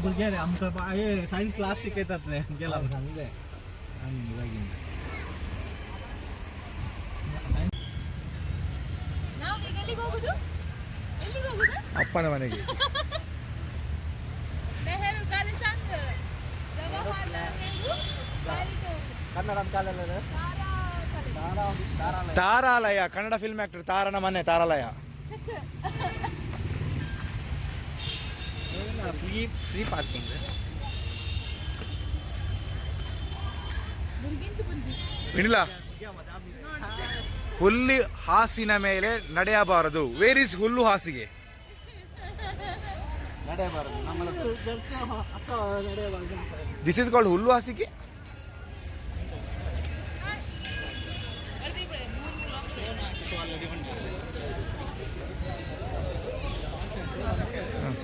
भुरगे रे आमकां सायन्स क्लास शिकयतात रे गेला सांगले आनी बेगीन ನಾವು ಈಗ ಎಲ್ಲಿಗೆ ಹೋಗುದು? ಎಲ್ಲಿಗೆ ಹೋಗುದು? ಅಪ್ಪನ ಮನೆಗೆ. ನೆಹರು ಕಾಲೇಜ್ ಸಂಘ, ಜವಾಹರ್ಲಾಲ್ ನೆಹರು ಕನ್ನಡ ಕಾಲೆಲ್ಲ. ತಾರಾಲಯ, ಕನ್ನಡ ಫಿಲ್ಮ್ ಆಕ್ಟರ್ ತಾರನ ಮನೆ ತಾರಾಲಯ. Free free parking. ಬುರ್ಗಿಂತ ಬುರ್ಗಿ. ವಿನಿಲ, ಹುಲ್ಲು ಹಾಸಿನ ಮೇಲೆ ನಡೆಯಬಾರದು. ವೇರ್ is ಹುಲ್ಲು ಹಾಸಿಗೆ? ನಡೆಯಬಾರದು ನಮ್ಮಲ್ಲಿ ಅಕ್ಕ ನಡೆಯಬಾರದು. This is called ಹುಲ್ಲು ಹಾಸಿಗೆ.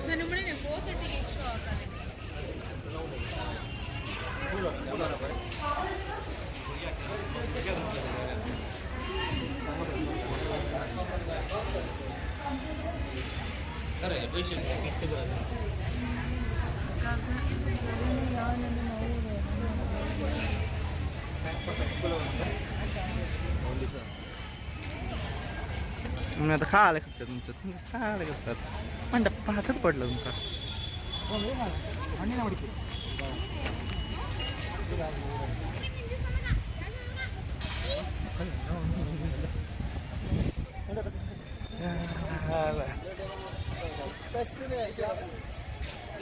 ನಾನು ಮುಳಿನೆ 4:30ಗೆ ಶೋ ಆಗ್ತದೆ. आता खाले करतात तुमचं, तुम्ही खाले करतात म्हणता पाहतच पडलं तुमका.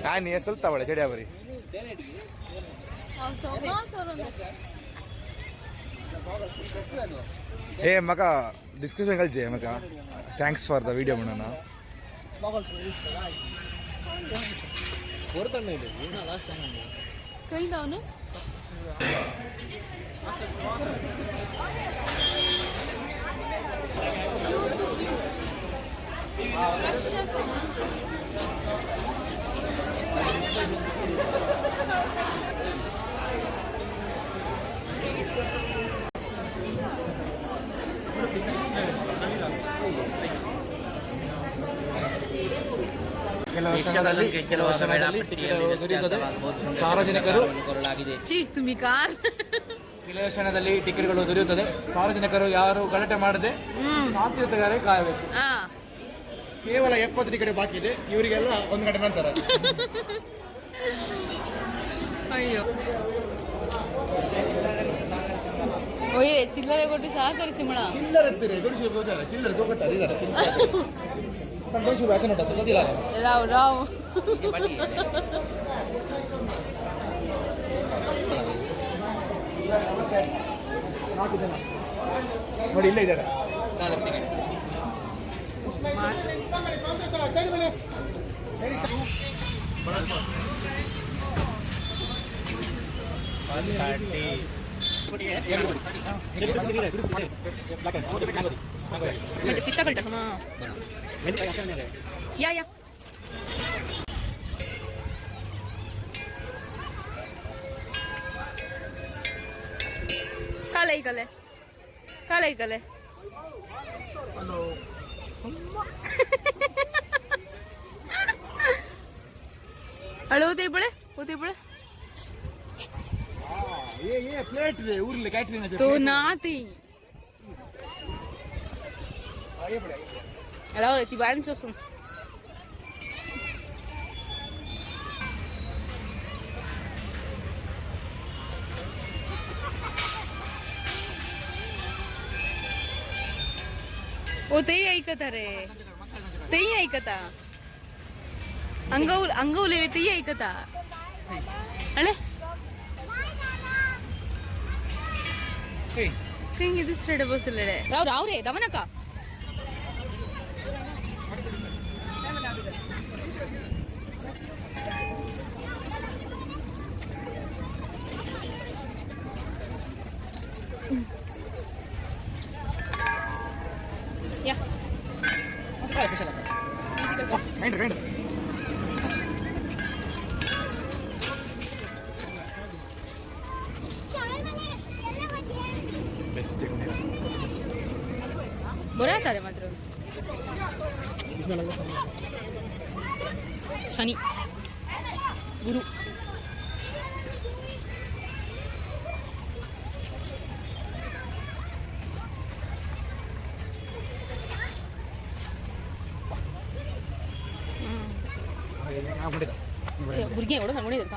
ನಾನು ಸ್ವಲ್ಪ ಅವಳೆ ಚಡಿಯ ಬರಿ. ಏ ಮಗ, ಡಿಸ್ಕ್ರಿಪ್ಷನ್ ಕಳ್ಜೆ ಮಗ. Thanks for the video ಮಾಡೋಣ. ಕೈದವನು. Queue to queue. ಕೆಲವು ಸಮಯದಲ್ಲಿ ದೊರೆಯುತ್ತದೆ. ಸಾರ್ವಜನಿಕರು ಚೀ ತುಮಿ ಕಾರ್. ಕೆಲವು ಕ್ಷಣದಲ್ಲಿ ಟಿಕೆಟ್ಗಳು ದೊರೆಯುತ್ತದೆ. ಸಾರ್ವಜನಿಕರು ಯಾರು ಗಲಾಟೆ ಮಾಡದೆ ಶಾಂತಿಯುತಗಾರೇ ಕಾಯಬೇಕು. ಕೇವಲ 70 ಟಿಕೆಟ್ ಬಾಕಿ ಇದೆ. ಇವರಿಗೆಲ್ಲ ಒಂದು ಗಂಟೆ ನಂತರ. ಅಯ್ಯೋ, ಓಯ್ ಚಿಲ್ಲರೆ ಕೊಟ್ಟು ಸಹಕರಿಸಿ ಮಳ. ಚಿಲ್ಲರೆ ಎತ್ತಿರಿ, ದೊಡ್ಡ ರೂಪಾಯಿ ಚಿಲ್ಲರೆ ತೋಕಟ್ಟ ಇದ್ದಾರೆ. ದೊಡ್ಡ ರೂಪಾಯಿ ಆಚೆ ನೋಟ ಸದ್ದಿಲ್ಲ. ರಾವ್ ರಾವ್. ನಾಲ್ಕು ಜನ ನೋಡಿ, ಇಲ್ಲೇ ಇದ್ದಾರೆ. ಮತ್ತೆ ಪಿಸ್ತಾ ಕಲ್ಟ ಹಾ ಯಾ ಯಾ. ಕಾಲೈ ಕಲೆ ಕಾಲೈ ಕಲೆ. ಅಳು ಊತ ಇಬ್ಬಳೆ ಊತ ಇಬ್ಬಳೆ. ಏ ಏ ಪ್ಲೇಟ್ ರೇ ಊರ್ಲಿ ಕ್ಯಾಟ್ರಿಂಗ್. ತೋ ನಾತಿ ರಾವ್ ತಿ ಬಾಯ್ ಸೋಸು. ओ तेही ऐकता रे, तेही ऐकता. अंगव अंगवलेले तेही ऐकता. अळे ಹಿಂಗೆ ಇದು ಬಸ್ಸಲ್ಲಡೆ ರಾವ್ ರಾವ್ ರೇ ದಮನಕ. ಯಾ. ಕೈಂಡ್ರಿ ಕೈಂಡ್ರಿ. ಬೆಸ್ಟ್. बरं आसा रे मात्र शनी. ಗುರು. भुरगीं एवढं सांगून येतात.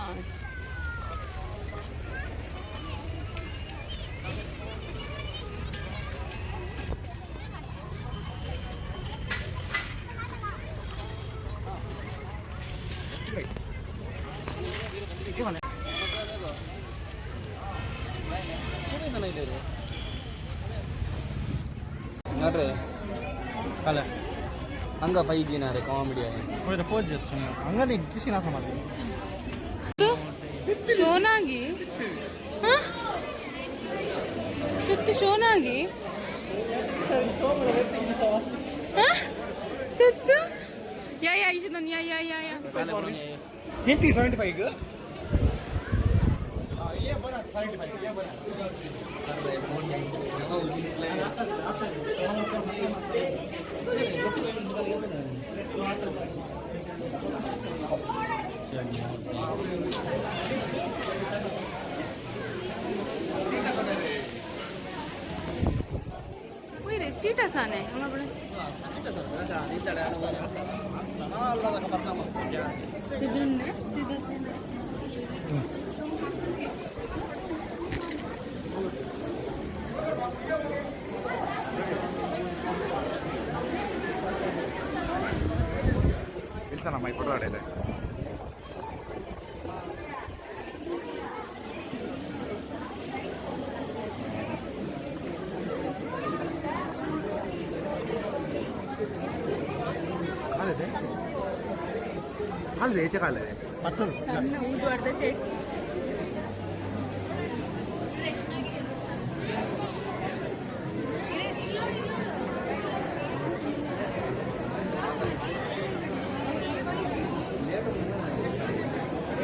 ಹಂಗ 5G ನಾರೆ ಕಾಮಿಡಿ ಆಗಿ 4G ಅಷ್ಟೇ ಹಂಗಂದ್ರೆ ಕೃಷಿ ನಾಶ ಮಾಡಿ ಶೋನಾಗಿ ಸುತ್ತು ಶೋನಾಗಿ ಸುತ್ತು ಯಾ ಯಾ ಇಶನ್ ಯಾ ಯಾ ಯಾ ಯಾ ಹಿಂತಿ 75 वयर सीट आसा न्ही हांगा पळय तितून न्ही तितून. ನಿಲ್ಸಣ ಮೈ ಫೋಟೋ ಆಡಿದೆ. ಕಾಲಿದೆ ಕಾಲಿದೆ ಈಚೆ ಕಾಲಿದೆ. ಸಣ್ಣ ಊದು ಶೇಕ್.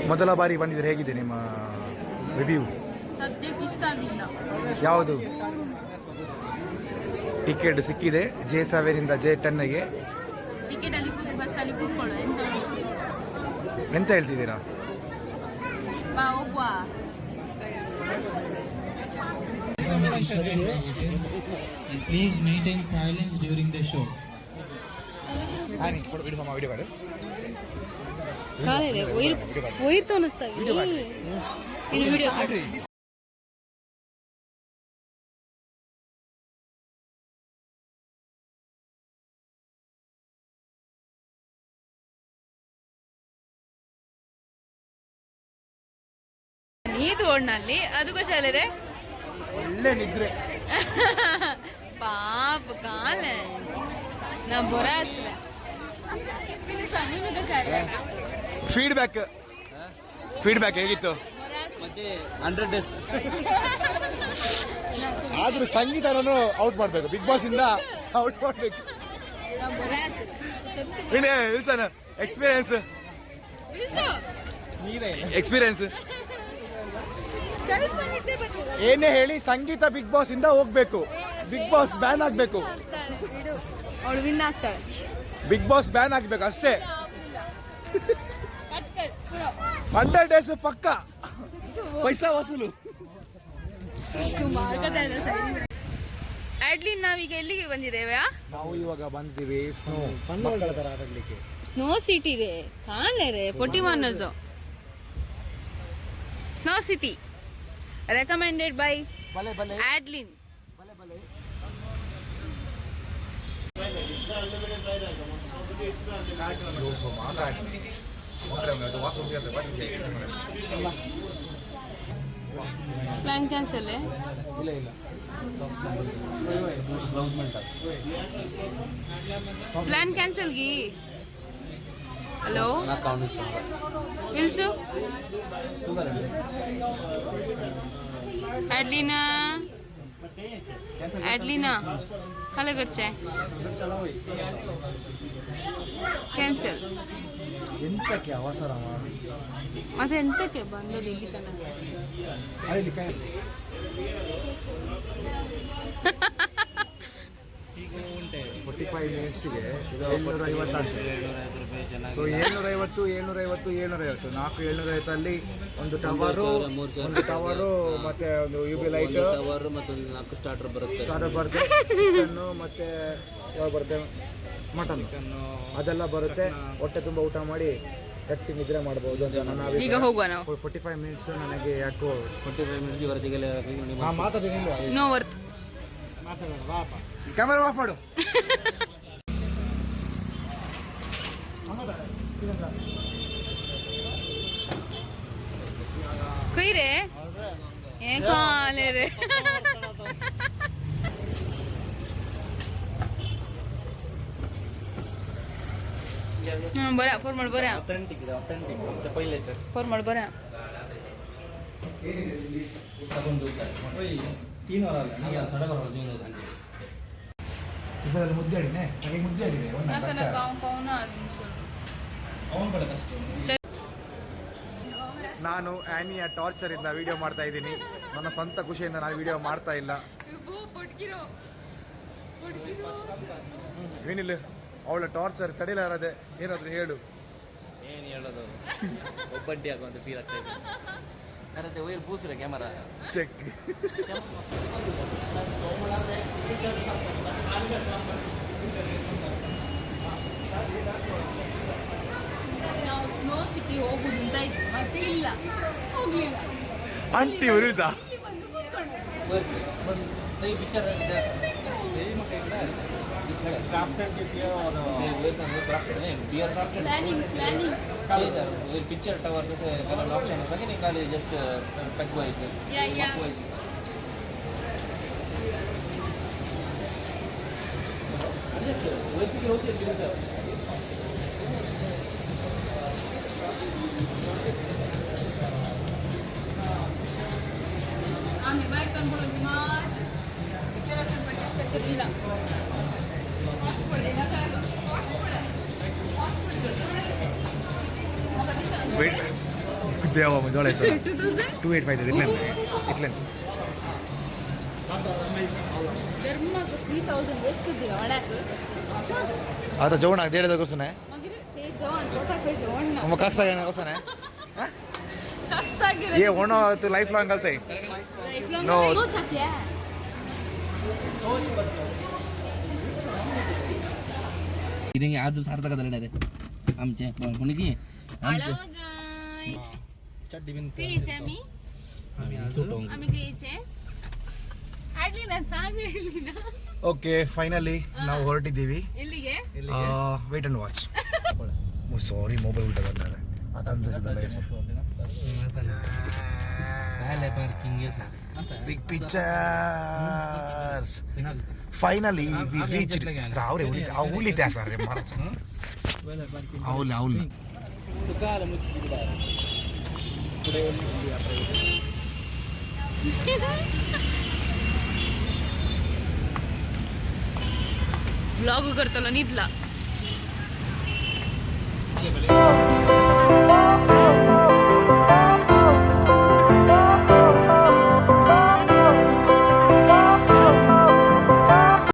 ಮೊದಲ ಬಾರಿ ಬಂದಿದ್ರೆ ಹೇಗಿದೆ ನಿಮ್ಮ ರಿವ್ಯೂ? ಸದ್ಯಕ್ಕೆ ಇಷ್ಟ ಆಗಲಿಲ್ಲ. ಯಾವುದು ಟಿಕೆಟ್ ಸಿಕ್ಕಿದೆ J7 ಇಂದ J10ಗೆ. ಟಿಕೆಟ್ ಅಲ್ಲಿ ಕೂತು ಫಸ್ಟ್ ಅಲ್ಲಿ ಕೂತ್ಕೊಳ್ಳು ಎಂತ ಎಂತ ಹೇಳ್ತಿದ್ದೀರಾ? ಬಾ ಹೋಗುವ. And please maintain silence during the show. ಕಾಲಿದೆ ವೈರ್ ವೈರ್ ತೋನಿಸ್ತಾ ಇದು ವಿಡಿಯೋ. ನೀದು ಓಡ್ನಲ್ಲಿ ಅದು ಖುಷಾಲರೆ ಒಳ್ಳೆ ನಿದ್ರೆ. ಪಾಪ ಕಾಲೆ ನಾ ಬೊರಾಸ್ಲೆ ಫೀಡ್ಬ್ಯಾಕ್ ಫೀಡ್ಬ್ಯಾಕ್ ಹೇಗಿತ್ತು? 100 ಡೇಸ್ ಆದ್ರೂ ಸಂಗೀತನೂ ಔಟ್ ಮಾಡಬೇಕು, ಬಿಗ್ ಬಾಸ್ ಇಂದ ಔಟ್ ಮಾಡಬೇಕು. ಎಕ್ಸ್ಪೀರಿಯನ್ಸ್ ಎಕ್ಸ್ಪೀರಿಯನ್ಸ್ ಏನೇ ಹೇಳಿ ಸಂಗೀತ ಬಿಗ್ ಬಾಸ್ ಇಂದ ಹೋಗ್ಬೇಕು, ಬಿಗ್ ಬಾಸ್ ಬ್ಯಾನ್ ಆಗ್ಬೇಕು, ಅವಳು ವಿನ್ ಆಗ್ತಾಳೆ. ಬಿಗ್ ಬಾಸ್ ಬ್ಯಾನ್ ಆಗ್ಬೇಕು ಅಷ್ಟೇ. 100 ಡೇಸ್ ಪಕ್ಕ ಪೈಸಾ ವಸೂಲು. ಅಡ್ಲಿನ್, ನಾವೀಗ ಎಲ್ಲಿಗೆ ಬಂದಿದ್ದೇವೆ? ನಾವು ಇವಾಗ ಬಂದಿದ್ದೀವಿ ಸ್ನೋ ಮಕ್ಕಳ ತರ ಆಟಾಡ್ಲಿಕ್ಕೆ. ಸ್ನೋ ಸಿಟಿ ಇದೆ ಕಾಣಲೇ ಪೊಟ್ಟಿ ಮಾನಸು ಸ್ನೋ ಸಿಟಿ ರೆಕಮೆಂಡೆಡ್ ಬೈ ಬಲೆ ಬಲೆ ಆಡ್ಲಿನ್. ಬಲೆ ಬಲೆ. Plan cancel. ಇಲ್ಲ ಇಲ್ಲ ಪ್ಲಾನ್ ಕ್ಯಾನ್ಸಲ್ ಗಿ. ಹಲೋ ವಿಲ್ಸು ಅಡ್ಲಿನಾ ಅಡ್ಲಿನಾ ಹಲೋ ಗರ್ಚೆ ಕ್ಯಾನ್ಸಲ್. ಎಂತಕ್ಕೆ ಅವಸರ? ಮತ್ತೆ ಎಂತಕ್ಕೆ ಬಂದದ್ದು ಇಲ್ಲಿ ತನಕ? ಅಲ್ಲಿ ಕೈ 45 ಮಿನಿಟ್ಸಿಗೆ 750 ಆಗ್ತದೆ. ಸೊ 750 750 750 4 750 ಅಲ್ಲಿ ಒಂದು ಟವರು, ಒಂದು ಟವರು ಮತ್ತೆ ಒಂದು you B light tower ಮತ್ತೊಂದು 4 ಸ್ಟಾರ್ಟರ್ ಬರುತ್ತೆ. ಸ್ಟಾರ್ಟರ್ ಬರುತ್ತೆ, ಚಿಕನ್ನು ಮತ್ತೆ ಯಾವ ಬರುತ್ತೆ, ಮಟನ್ ಅದೆಲ್ಲ ಬರುತ್ತೆ. ಹೊಟ್ಟೆ ತುಂಬ ಊಟ ಮಾಡಿ ಗಟ್ಟಿ ನಿದ್ರೆ ಮಾಡ್ಬೋದು ಅಂತ ನನ್ನ ಈಗ ಹೋಗುವ ನಾವು. 45 ಮಿನಿಟ್ಸ್ ನನಗೆ ಯಾಕೋ 45 ಮಿನಿಟ್ಸ್ ಇವತ್ತಿಗೆಲ್ಲ ಮಾತಾಡ್ತೀನಿ. No worth. ಕ್ಯಾಮರಾ ಆಫ್ ಮಾಡು. ಕುಯ್ರೆ ಏ ಕಾಲೇ ರೇ. बरं फॉर्मल बरं ऑथेंटिक ऑथेंटिक आमच्या पहिलेच फॉर्मल बरं. ಇದರಲ್ಲಿ ಮುದ್ದೆ ಅಡಿನೇ ಹಾಗೆ ಮುದ್ದೆ ಅಡಿನೇ ನಾನು ಆ್ಯನಿಯ ಟಾರ್ಚರ್ ಇಂದ ವಿಡಿಯೋ ಮಾಡ್ತಾ ಇದ್ದೀನಿ. ನನ್ನ ಸ್ವಂತ ಖುಷಿಯಿಂದ ನಾನು ವಿಡಿಯೋ ಮಾಡ್ತಾ ಇಲ್ಲ. ಏನಿಲ್ಲ, ಅವಳ ಟಾರ್ಚರ್ ತಡಿಲಾರದೆ ಏನಾದರೂ ಹೇಳು. ಏನು ಹೇಳೋದು, ಒಬ್ಬಂಟಿ ಆಗುವಂತ ಫೀಲ್ ಆಗ್ತಾ ಇದೆ. ಅದೇ ವೈರ್ ಪೂಸ್ರೆ ಕ್ಯಾಮರಾ ಚೆಕ್. ನಾವು ಸ್ನೋ ಸಿಟಿ ಹೋಗುದು ಅಂತ ಇತ್ತು, ಮತ್ತೆ ಇಲ್ಲ ಹೋಗ್ಲಿಲ್ಲ. ಆಂಟಿ ವಿರುದ್ಧ ಇಲ್ಲಿ ಬಂದು ಕೂತ್ಕೊಂಡ್ವಿ. Picture planning planning picture tower option ಖಾಲಿ just peg wise yeah yeah wise. आम्ही बाहेर करून मात भितर वचून परचेस करचें दिला. कॉस्ट पडले ना घरा कॉस्ट पडले कॉस्ट पडले म्हाका दिसता ವೇಟ್ ದೇವ ಮುಂಜೋಳೆ ಸರ್ 2000 2850 ಇಟ್ಲೇನು ಇಟ್ಲೇನು ಧರ್ಮಕ್ಕೆ 3000 ವೇಸ್ಟ್ करची वड्याक ಆತ ಜೋಣ ದೇಡದ ಕೋಸನೆ मागीर ते जेवण पोटाक जेवण ना ನಮ್ಮ ಕಾಕ್ಸ ಏನ ಕೋಸನೆ काकसाक ಏ ಒಣ ಲೈಫ್ ಲಾಂಗ್ ಕಲ್ತೈ. Life long No. सोच इथे आज सार्थक झालं रे आमचे कोणी की आमचे आम्ही ಓಕೆ, ಫೈನಲಿ ನಾವು ಹೊರಟಿದ್ದೀವಿ. ಎಲ್ಲಿಗೆ? Wait and watch. Sorry, mobile ಉಲ್ಟ ಬಂದ ಅದಂತ parking sir. Big pictures finally we reach. ರಾವ್ರೆ ಉಳಿತೆ sir ಮಹಾರಾಜ ಅವಲ್ಲ ಅವಲ್ಲ. ब्लॉग करतलो न्हिदला.